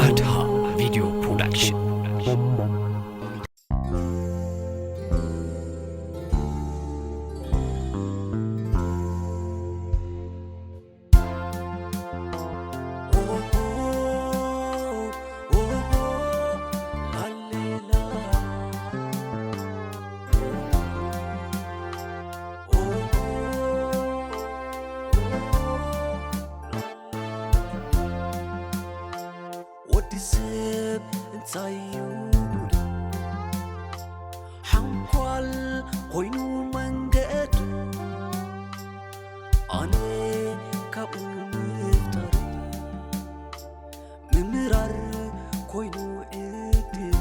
ኣድሃ ቪድዮ ፕሮዳክሽን። ወዲ ሰብ እንታይ እዩ ጉዱ? ሓንኳል ኮይኑ መንገዱ፣ ኣነ ካብኡ ምፍጣር፣ ምምራር ኮይኑ ዕድል።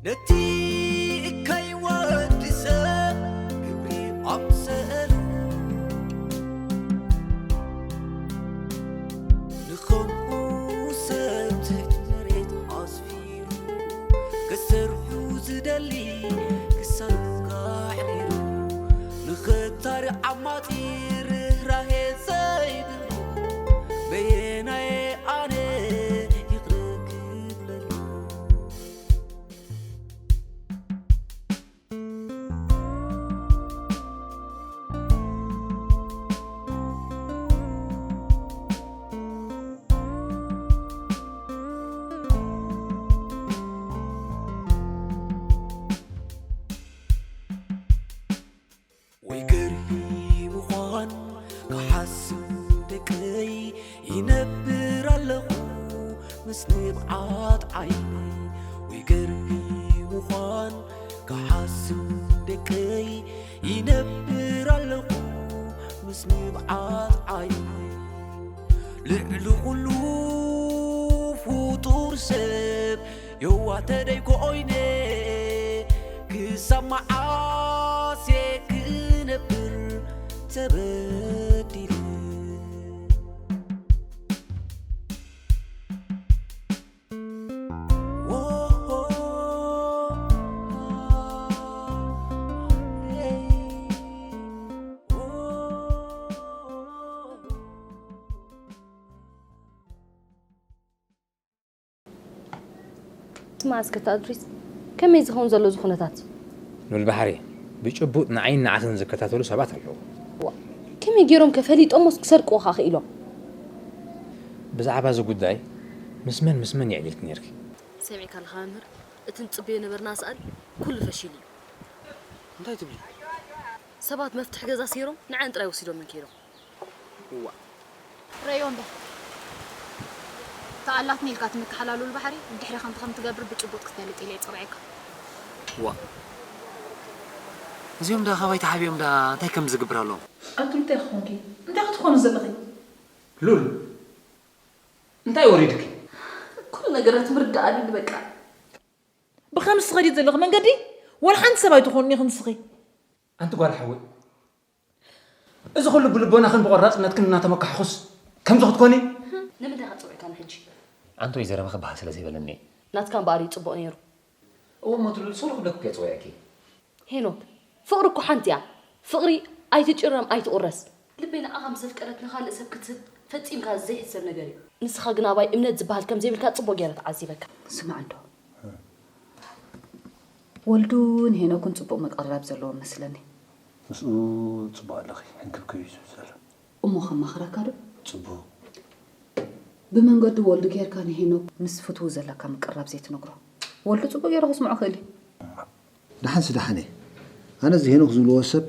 ነቲ እካይ ወዲ ሰብ ክብሪ ኣምሰሉ፣ ንኸምኡ ሰብ ትሕቲ መሬት ኣስፊሩ፣ ክሰርሑ ዝደሊ ክሳብ ኣሕሪሩ፣ ንኽታሪ ዓማጺ ርህራሄ ዘይብሉ፣ በየናየ ኣነ ይቕረ ክብለሉ? ወይ ገርሂ ምዃን ክሓስብ ደቀይ፣ ይነብር ኣለኹ ምስ ንብዓት ዓይነይ። ወይ ገርሂ ምዃን ክሓስብ ደቀይ፣ ይነብር ኣለኹ ምስ ንብዓት ዓይነይ። ልዕሊ ኩሉ ፍጡር ሰብ የዋህ ተደይ ኮይነ፣ ክሳብ መዓስ እየ ክነብር ተበዲለ? ስማዕ እስከ ኣታ እድሪስ፣ ከመይ ዝኸውን ዘሎ እዚ ኩነታት? ሉል ባሕሪ፣ ብጭቡጥ ንዓይን ንዓኽን ዝከታተሉ ሰባት ኣለዉ። ዋእ፣ ከመይ ገይሮም ከ ፈሊጦሞስ ክሰርቅዎ ኸኣ ክኢሎም? ብዛዕባ እዚ ጉዳይ ምስ መን ምስ መን የዕሊልኪ ነይርኪ? ሰሚዕካ ኣለኻ መምህር፣ እቲ ንጽበዮ ነበርና ስኣል ኩሉ ፈሺሉ እዩ። እንታይ ትብሊ? ሰባት መፍትሕ ገዛ ሰይሮም ንዐን ጥራይ ወሲዶመን ከይዶም። እዋእ። ረእዮ እንዶ። እታ ኣላትኒ ኢልካ ትምክሓላ ሉል ባሕሪ ብድሕሪ ከምቲ ከም ትገብር ብጭቡጥ ክትፈልጥ ኢለ እየ ጸዊዐካ። ዋእ። እዚኦም ደኣ ካባይ ተሓቢኦም ደኣ እንታይ ከም ዝግብር ኣለዎም? ኣቱም እንታይ ክኾንኪ? እንታይ ክትኾኒ ዘለኺ? ሉል እንታይ ወሪድኪ? ኩሉ ነገራት ምርዳእ ኣልኒ በቃ። ብኸምዚ ትኸድዮ ዘለኺ መንገዲ ዋላ ሓንቲ ሰብ ኣይትኾንን ኢኺ ንስኺ። ኣንቲ ጓል ሓወይ፣ እዚ ኹሉ ብልቦናኽን ብቖራጽነትክን እናተመካሕኹስ ከምዚ ክትኮኒ? ንምንታይ ኢኻ ጸዊዕካኒ ሕጂ? ኣንቶይ ዘረባ ክበሃል ስለ ዘይበለኒ እየ። ናትካ እምበኣር እዩ ጽቡቕ ነይሩ። እወ እሞ ትሉል ሶሎ ክብለኪ እኮ እየ ጸዊዐኪ። ሄኖክ፣ ፍቕሪ እኮ ሓንቲ እያ። ፍቕሪ ኣይትጭረም ኣይትቑረስ። ልበይ ንዓኻ ምስ ዘፍቀረት ንኻልእ ሰብ ክትህብ ፈጺምካ ዘይሕሰብ ነገር እዩ። ንስኻ ግን ኣባይ እምነት ዝበሃል ከም ዘይብልካ ጽቡቕ ገይረ ተዓዚበካ። ስማዕ እንዶ። ወልዱ ንሄኖክን ጽቡቕ ምቅርራብ ዘለዎ መስለኒ። ምስኡ ጽቡቕ ኣለኺ፣ ሕንክብክብ እዩ ዝብል ዘሎ። እሞ ከማኽረካ ዶ? ጽቡቕ። ብመንገዱ ወልዱ ጌርካ ንሄኖክ ምስ ፍትዉ ዘለካ ምቅርራብ ዘይትነግሮ? ወልዱ ጽቡቕ ገይሩ ከስምዖ ክእል እዩ። ደሓንሲ ደሓን እየ። ኣነስ እዚ ሄኖክ ዝብልዎ ሰብ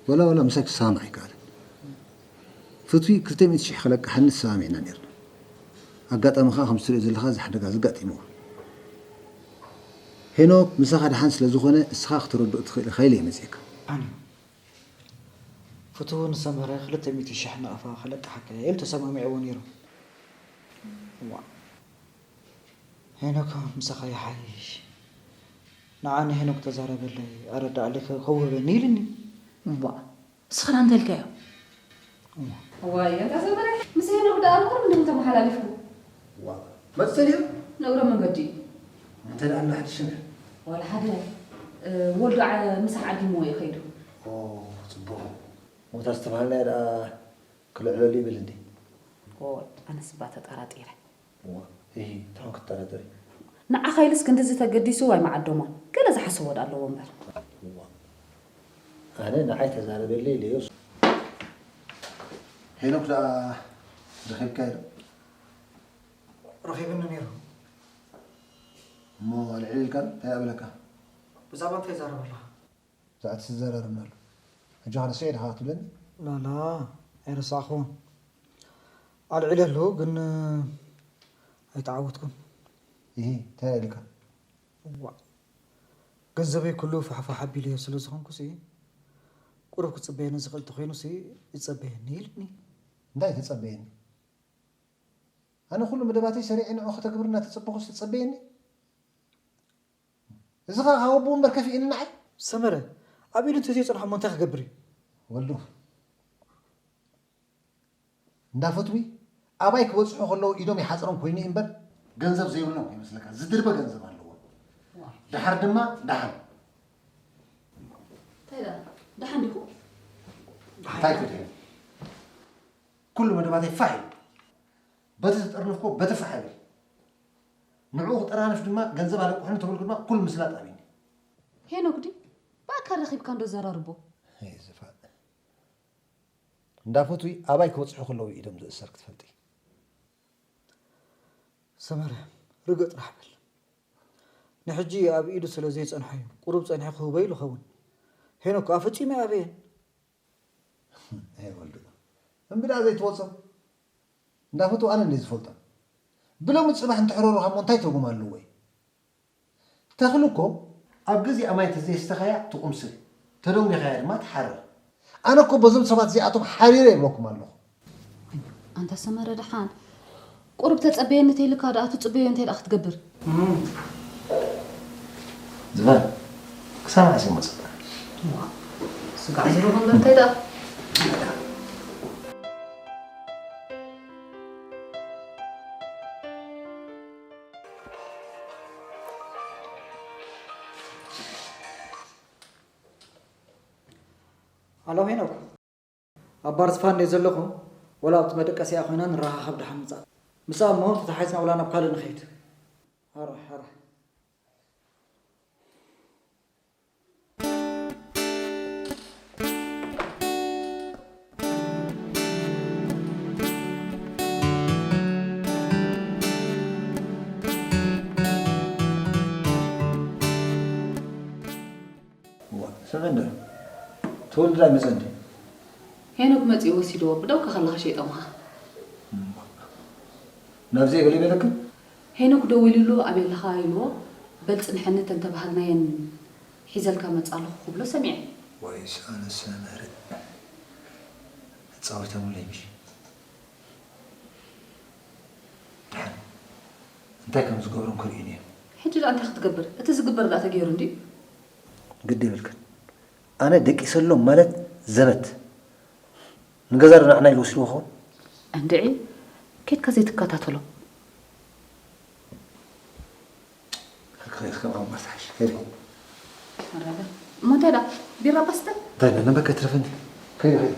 ዋላ ዋላ ምሳይ ክሰማማዕ ኣይከኣለን። ፍትዊ ክልተ ሚእቲ ሽሕ ከለቅሓኒ ተሰማሚዕና ኔርና። ኣጋጣሚ ከኣ ከምዚ ትሪኦ ዘለኻ እዚ ሓደጋ እዚ ኣጋጢምዎ። ሄኖክ ምሳኻ ደሓን ስለ ዝኾነ እስኻ ክተረድኦ ትኽእል ኢኻ ኢለ እየ መጺኤካ። ደሓን እዩ። ፍትዉ ንሰመረ ክልተ ሚእቲ ሽሕ ናቕፋ ከለቅሓካ እየ ኢሉ ተሰማሚዕዎ ኔሩ። ዋእ። ሄኖክ ምሳኻ ይሓይሽ። ንዓ ንሄኖክ ተዛረበለይ፣ ኣረዳእለይ ከ-፣ ከውህበኒ ኢልኒ። እዋ፣ ንስኻ እንታይ ኢልካዮ? እዋ። እዋይ፣ ኣታ ሰመረ፣ ምስ ሄኖክ ደኣ ንቑሩብ እንዲኹም ተመሓላሊፍኩም። እዋ፣ መጽእ ድዩ? ንእግረ መንገዲ። እንታይ ደኣ ኣሎ ሓድሽ ነገር? ዋላ ሓደ፣ እ፣ ወልዱ ዓ-፣ ምሳሕ ዓዲምዎ እዩ ከይዱ። ኦ፣ ጽቡቕ። ሞታ ዝተባህልናዮ ደኣ ክልዕለሉ ይብል እንዴ? ኦ፣ ኣነስ እባ ተጠራጢረ። እዋ፣ እሂ፣ እንታይ ክትጠራጠሪ? ንዓኻ ኢሉስ ክንድዚ ተገዲሱ ኣይምዓደሞን። ገለ ዝሓስቦ ዶ ኣለዎ እምበር። እዋ፣ ኣነ ንዓይ ተዛረበለይ ኢለዮ። ሄኖክ ደኣ ረኺብካዮ ዶ? ረኺብኒ ነይሩ። እሞ ኣልዒልካ ዶ? እንታይ ኣበለካ? ብዛዕባ እንታይ ይዛረብ ኣለኻ? ብዛዕባ እቲ ዝተዘራረብናሉ። ሕጂ ኸ ረሲዐ ዲኻ ክትብለኒ? ላላ፣ ኣይረሳዕኹዎን። ኣልዒለሉ፣ ግን ኣይተዓወትኩን። እሂ፣ እንታይ ኢልካ? እዋእ፣ ገንዘበይ ኩሉ ፋሕፋሕ ኣቢለዮ ስለ ዝኾንኩሲ፣ ቁሩብ ክጽበየኒ ዝኽእል እንተኾይኑሲ፣ ይጸበየኒ ኢሉኒ። እንታይ ትጸበየኒ? ኣነ ኩሉ መደባተይ ሰሪዐ ንዑ ከተግብር እናተጸበኹስ ትጸበየኒ? እዚ ኸኣ ካብ ኣቦኡ እምበር ከፊእኒ ንዓይ? ሰመረ፣ ኣብ ኢዱ እንተዘይጸንሖ እሞ እንታይ ክገብር እዩ? ወልዱ፣ እንዳ ፈትዊ ኣባይ ክበጽሑ ከለዉ ኢዶም ይሓጽሮም ኮይኑ እዩ እምበር፣ ገንዘብ ዘይብሎም ከይመስለካ፣ ዝድርበ ገንዘብ ኣለዎም። ደሓር ድማ ደሓን። እንታይ ደኣ? ደሓን ዲኹ? እንታይ ክትብል? ኩሉ መደባተይ ፋሕ ኢሉ። በቲ ዝጠርነፍኩዎ በቲ ፋሕ ይብል። ንዕኡ ክጠራነፍ ድማ ገንዘብ ኣለቅሑኒ ተበልኩ ድማ ኩሉ ምስላጥ ኣብዩኒ። ሄኖክ ድዩ? ብኣካል ረኺብካ እንዶ ዘራርቦ። ኣይ ዝፋእ። እንዳ ፈትዊ ኣባይ ክበጽሑ ከለዉ ኢዶም ዝእሰር ክትፈልጢ። ሰመረ፣ ርግእ ጥራሕ በል። ንሕጂ ኣብ ኢዱ ስለ ዘይጸንሖ እዩ። ቁሩብ ጸኒሑ ክህቦ ኢሉ ኸውን። ሄኖክ ከኣ ፈጺሙ ኣይኣበየን። ኣይ ወልዱ። እምቢ ደኣ ዘይትወጾ። እንዳ ፈትዊ ኣነ እንድየ ዝፈልጦም። ብሎሚ ጽባሕ እንተሕረሩኻ እሞ እንታይ ትርጉም ኣለዎ እዩ? ተኽሊ እኮ ኣብ ግዜኣ ማይ ተዘየስተኻያ ትቑምስል፣ ተደንጒኻያ ድማ ትሓርር። ኣነ እኮ በዞም ሰባት እዚኣቶም ሓሪረ ይብለኩም ኣለኹ። ኣንታ ሰመረ ደሓን፣ ቁሩብ ተጸበየኒ ተይልካ ደኣ ትጽበዮ እንታይ ደኣ ክትገብር? ዝፋን፣ ክሳብ መዓስ እየ መጽእ? ስጋዕ ዝረኹ እምበር እንታይ ደኣ? ሃሎ ሄኖክ፣ ኣብ ባር ዝፋን እየ ዘለኹ። ወላ ኣብቲ መደቀሲኣ ኮይና ንረኻኸብ፣ ደሓን ምጻእ። ምስኣ እሞ ተተሓሒዝና ወላ ናብ ካልእ ንኸይድ። ሕራይ፣ ሕራይ። እዋ፣ ስምዒ እንዶ፣ ተወልደ ኣይመጸን ድዩ? ሄኖክ መጺኡ ወሲድዎ፣ ብደውካ ከለኻ ሸይጦምኻ። እም፣ ናብ ዘይበለ ይበለክን? ሄኖክ ደዊሉሉ፣ ኣበይ ኣለኻ ኢልዎ፣ በል ጽንሐኒ፣ እተን ተባሃልናየን ሒዘልካ መጻ ኣለኹ ክብሎ ሰሚዐ። ወይስ ኣነ ሰመረ? ኣጻዊቶምለይ ምሽ? ደሓን እንታይ ከም ዝገብሮም ክርእዩኒ እዮም። ሕጂ ደኣ እንታይ ክትገብር? እቲ ዝግበር ደኣ ተገይሩ እንድዩ። ግዲ የብልክን። ኣነ ደቂሰሎም ማለት ዘበት። ንገዛ ዶ ንዓና ኢሉ ወሲድዎ ኸውን? እንድዒ፣ ኬድካ ዘይትከታተሎ። ከይድካ ከም ኣምባሳሽ፣ ከይድ። ወረደ። እሞ እንታይ ደኣ? ቢራ ፓስተ? እንታይ ደኣ? ነበር ከይትረፈኒ። ከይድ፣ ከይድ።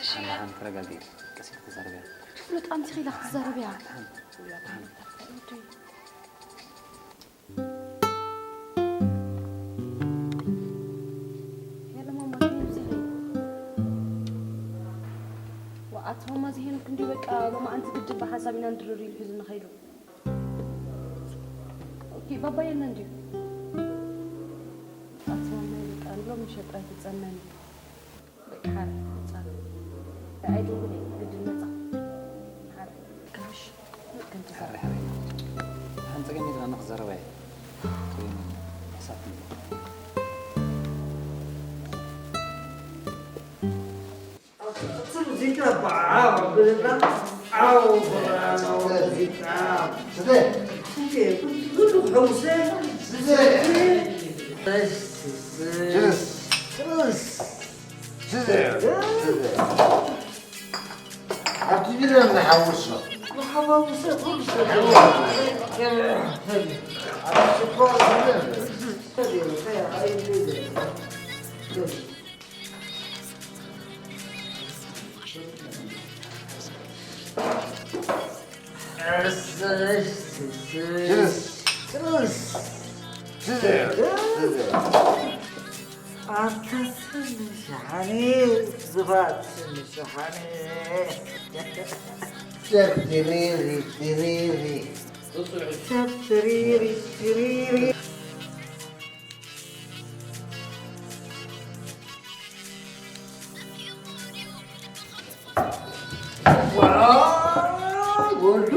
ደሓን፣ ደሓን፣ ተረጋጊ። ቀስ ኢልኪ ተዛረብያ። ፍሉጥ ኣምሲኺ ኢላ ክትዛረብያ። ደሓን፣ ደሓን። ያለ ማማ፣ ግን ብዙሕ እዩ። ወኣት ማማ፣ ዝሄኖክ እንዲሁ በቃ፣ ሎማዓንቲ ግድን ብሓሳብ ኢና ንድርር ኢሉ ሒዙ ንኸይዱ። ኦኬ፣ ባባ የለን ድዩ? ኣቲ ማማይ፣ በቃ፣ ንሎሚ ምሸት ጥራይ ትጸነኒ። በቃ፣ ሓረ፣ ጻር። ኣይደውል፣ ግድን መጻ። ሓረ። ከምሽ፣ ከምቲ ሓረ፣ ሓረ። ሓንጸገኒ ዝና ንኽዘረባ እየ። ትሪኒ፣ ሕሳብ ትሪኒ። ሙዚቃ በዓው ብልና፣ ዓው ብልና ሙዚቃ። ስተ። ስተ፣ ኩሉ ክሕውሰ። ስተ። ችርስ። ችርስ። ችርስ። ኣብቲ ቢራ ንሓውሶ። ንሓዋውሰ ኩሉ ሰብ። ኣብቲ ሽኮር። ኣታ ስኒ ሸሓኒ፣ ዝፋት ስኒ ሸሓኒ። ሰብ ድሪሪ ድሪሪ። ሰብ ድሪሪ ድሪሪ። ወልዱ።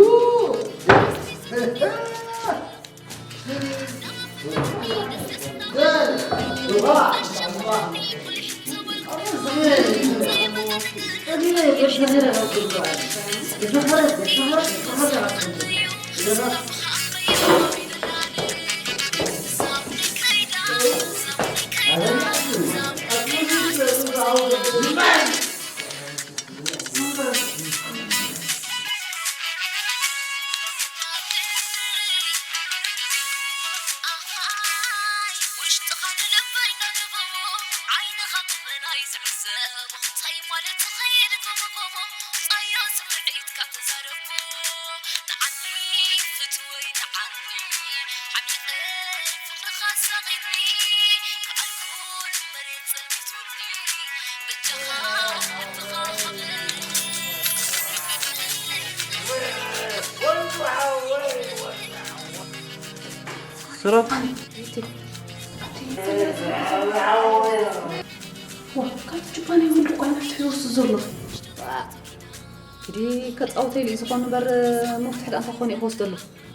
ስራብ። ዋ፣ ካብ ጁባ ናይ ወልዱ ጓና ትሕውስ ዘሎ። ዋ፣ ግዲ ከጻውተይ ኢሉ እዩ ዝኾን እምበር፣ መፍትሒ ደኣ እንታይ ክኾን እዩ ክወስደሉ?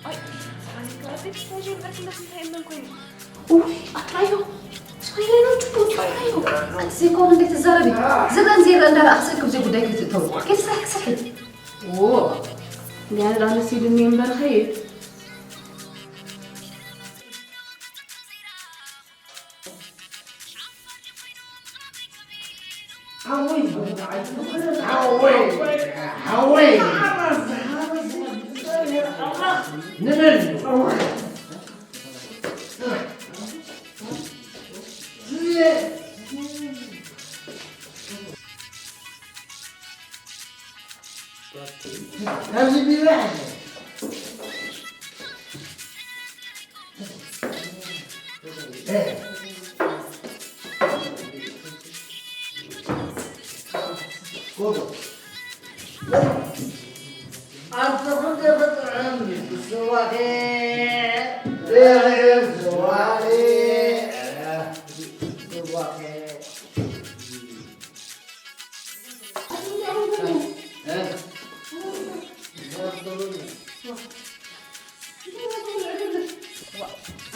ኣይ፣ ስሓኒ፣ ካብ ኣደይ ክስታይ ጀምርኪ፣ እንደዚ እንታይ እመን ኮይኑ? እውይ፣ ኣጥራዮ፣ ስሓኒ፣ ጁባ ኣጥራዮ። ኣቲ ዘይኮነ እንዴት ትዛረቢ? ዝረን ዘይረን እንዳረኣኽ ሰብ ክብዚ ጉዳይ ክትእተው። ከይትስራሕ ክስርሒ። ዎ፣ እንዲያ ደኣ መሲሉኒ እምበር ኸይድ።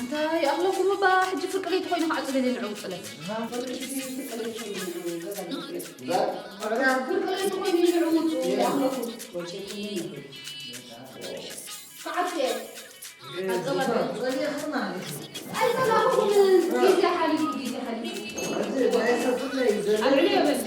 እንታይ ኣኽለኩም እባ፣ ሕጂ ፍርቂ ለይቲ ኮይኑ ከዓ ጽለል ንዕውጽለል። ፍርቂ ለይቲ ኮይኑ ንዕውጹ፣ ኣኽለኩም። ከዓት እየ። ኣይተላኽኹምን፣ ግዜ ሓሊፉ፣ ግዜ ሓሊፉ። ኣብ ልዕሊ የብል።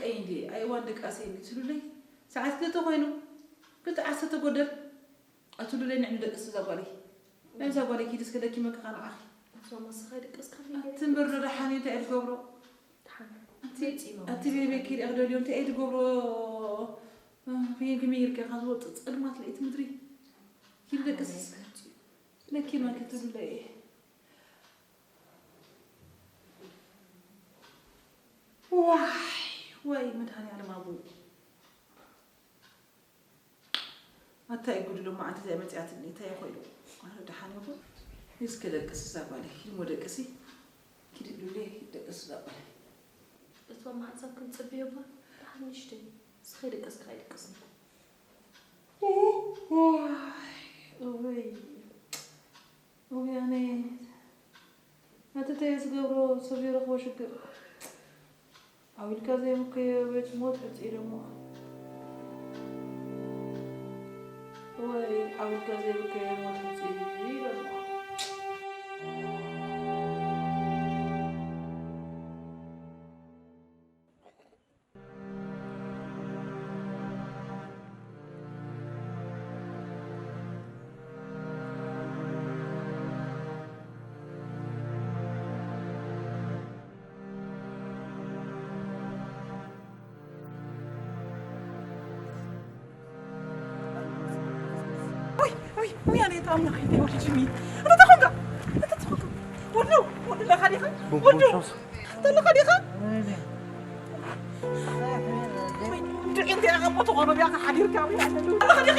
ኣይ እንዲ ኣይ ዋን ደቃሰይ እንዲ ትሉለይ ሰዓት ክልተ ኮይኑ ክልተ ዓሰርተ ጎደል ኣትሉለይ ንዕሚ ደቅስ እዛ ጓለይ ናይ እዛ ጓለይ ኪድ እስከ ደኪመካ ንዓኺ እሷ ማስኻ ደቅስካ ትንብር ዶ ደሓን እንታይ እየ ትገብሮ ኣቲ ቤቤ ኪድ እኽደልዮ እንታይ እየ ትገብሮ ብሄን ክመይር ከ ካብ ዝወፅእ ፀልማት ለይቲ ምድሪ ኪድ ደቅስ እስከ ለኪመ ክትሉለይ እየ ዋይ ወይ መድሃኒዓለም ኣቦይ ኣታ ይጉድሎ መዓልቲ እዚኣ መፅያትኒ እንታይ ኮይኑ ኣረ ደሓን ይኹን እስከ ደቅስ እዛ ጓለይ ሂድሞ ደቅሲ ኪድሉለይ ደቅስ እዛ ጓለይ እቶ ማዕፀብ ክንፅብዮ እባ ደሓን ንሽተይ እስኸ ደቀስካ ኣይደቀስኒ እወይ እወይ ኣነ ነቲ ተየ ዝገብሮ ሰብ ይረኽቦ ሽግር ዓው ኢልካ ዘይብከዮ ቤት ሞት ሕፅ ኢሎሞ ወይ ዓው ኢልካ ዘይብከዮ ሞት ሕፅ ኢሎሞ ውይ ውይ ውይ ኣነ ኣምላኸይ እንታይ ወሪድኒ እንታይ ተኾንካ እንታይ ተኾንካ ወዱ ወዱ ለኻ ዲኻ ወዱ ተለኻ ዲኻ ድዒ እንታይ ኣቐሞ ተኾኖ ቢያ ሓዲርካ ውይ ኣለኻ ዲኻ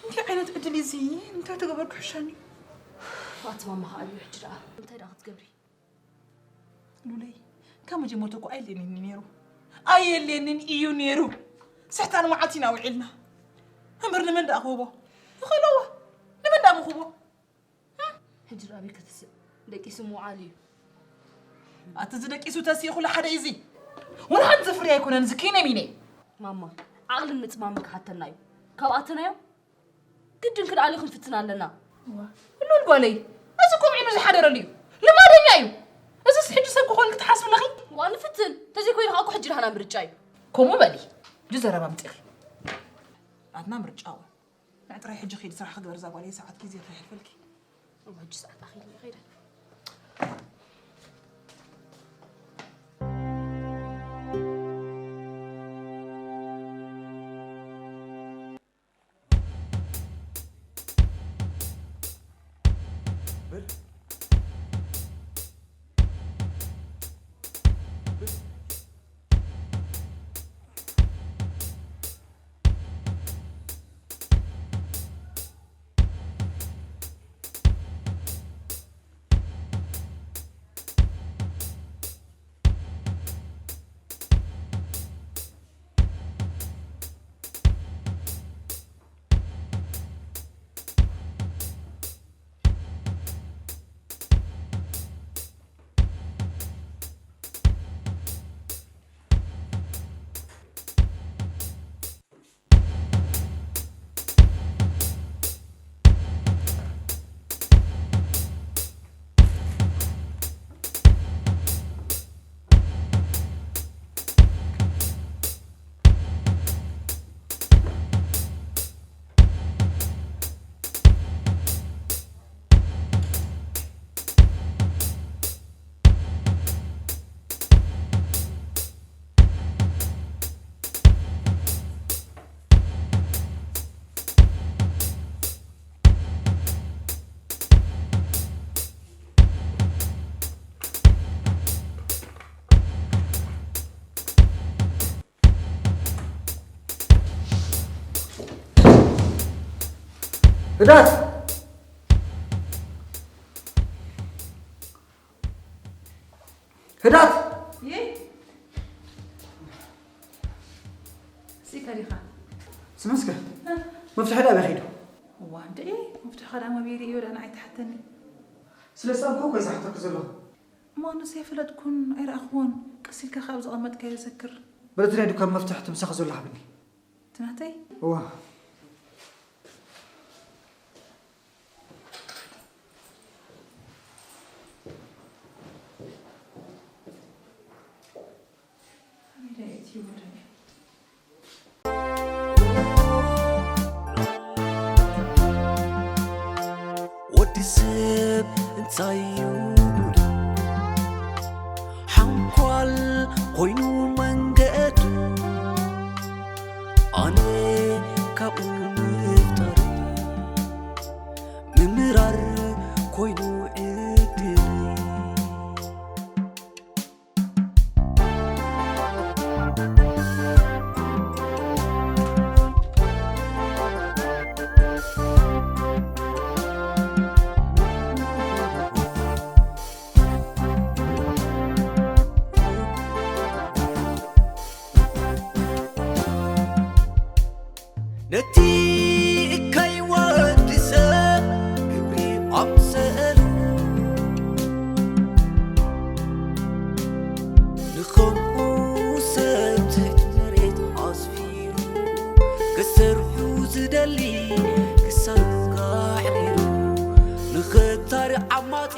እንታይ ዓይነት ዕድል እዚ እንታይ ተገበርኩ ሕሻኒ ኣቲ ማማ ከዓ እዩ ሕጂ ደኣ እንታይ ደኣ ክትገብሪ ሉለይ ካብ መጀመርታ እኮ ኣየድልየንን እዩ ነይሩ ኣየድልየንን እዩ ነይሩ ስሕታን መዓልቲ ኢና ውዒልና እምበር ንመን ደኣ ክህቦ ይኽእለዎ ንመን ደኣ ምኽቦ ሕጂ ደኣ ኣበይ ከተስእ ደቂሱ ምውዓል እዩ ኣቲ እዚ ደቂሱ ተሲኡ ኩሉ ሓደ እዩ እዚ ወላ ሓንቲ ዘፍርያ ኣይኮነን እዚ ከይነም ኢነ ማማ ዓቕልን ምፅማምን ክሓተና እዩ ካብ ኣተናዮ ግድን ክንኣልዩ ክንፍትን ኣለና ሉል ጓለይ እዚ ከምኡ ኢሉ ዝሓደረሉ እዩ ልማደኛ እዩ እዚስ ሕጂ ሰብ ክኾን ክትሓስብ ኣለኺ ዋ ንፍትን ተዘይኮይኑ ከዓ እኮ ሕጂ ናህና ምርጫ እዩ ከምኡ በሊ ሕጂ ዘረባ ምፅእኺ ናትና ምርጫ እውን ንዕጥራይ ሕጂ ኺድ ስራሕ ክግበር እዛ ጓለይ ሰዓት ግዜ ከይሕልፈልኪ እሞ ሕጂ ሰዓት ኣኺሉ ይኸይደ ህዳት! ህዳት! ይይ! ስኢካ ዲኻ? ስመስከ፣ መፍትሒ ዳ ኣበይ ኸይዱ? እዋ፣ እንድዒ፣ መፍትሕኻ ዳ መቢሪ እዩ፣ ዳ ንዓይ ትሓተኒ። ስለ ዝሰኣንኩ እኮ እየ ዝሓተኩ ዘለኹ። እሞ ኣነስ ኣይፈለጥኩን፣ ኣይረኣኽዎን። ቀስ ኢልካ ካብ ዝቐመጥካዮ ዘክር። በለ እቲ ናይ ዱካን መፍትሒ እቲ ምሳኺ ዘሎ ሃብኒ። እቲ ናተይ? እዋ። ኣበይ ዳ እትይዎ ዳ? ወዲ ሰብ እንታይ እዩ ጉድ? ሓንኳል ኮይኑ መንገዱ፣ ኣነ ካብኡ ምፍጣር ምምራር ኮይኑ ዕድል። ነቲ እካይ ወዲ ሰብ ግብሪ ኣምሰሉ፣ ንኸምኡ ሰብ ትሕቲ መሬት ኣስፊሩ፣ ክሰርሑ ዝደሊ ክሳዱ ኣሕሪሩ፣ ንኸታሪ ዓማጺ